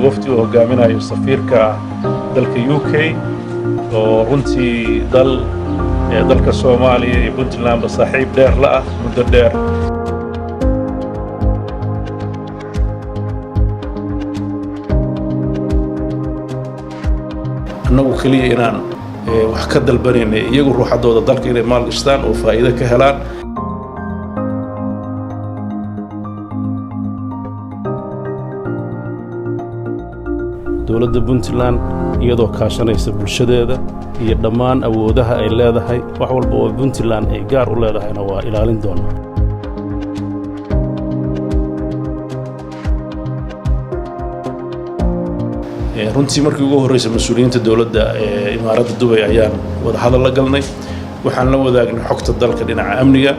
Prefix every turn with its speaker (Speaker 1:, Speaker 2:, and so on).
Speaker 1: Wafdi uu hogaaminayo safiirka dalka UK, oo runtii dalka Soomaaliya iyo Puntlandba saaxiib dheer la ah muddo dheer. Annagu keliya inaan wax ka dalbanaynay iyagu ruuxadooda dalka inay maalgashtaan oo faa'iido ka helaan. Dowladda Puntland iyadoo kaashanaysa bulshadeeda iyo dhammaan awoodaha ay leedahay, wax walba oo Puntland ay gaar u leedahayna waa ilaalin doonaa. Runtii markii ugu horreysay mas-uuliyiinta dowladda ee Imaaradda Dubay ayaan wada hadal la galnay. Waxaan la wadaagnay xogta dalka dhinaca amniga.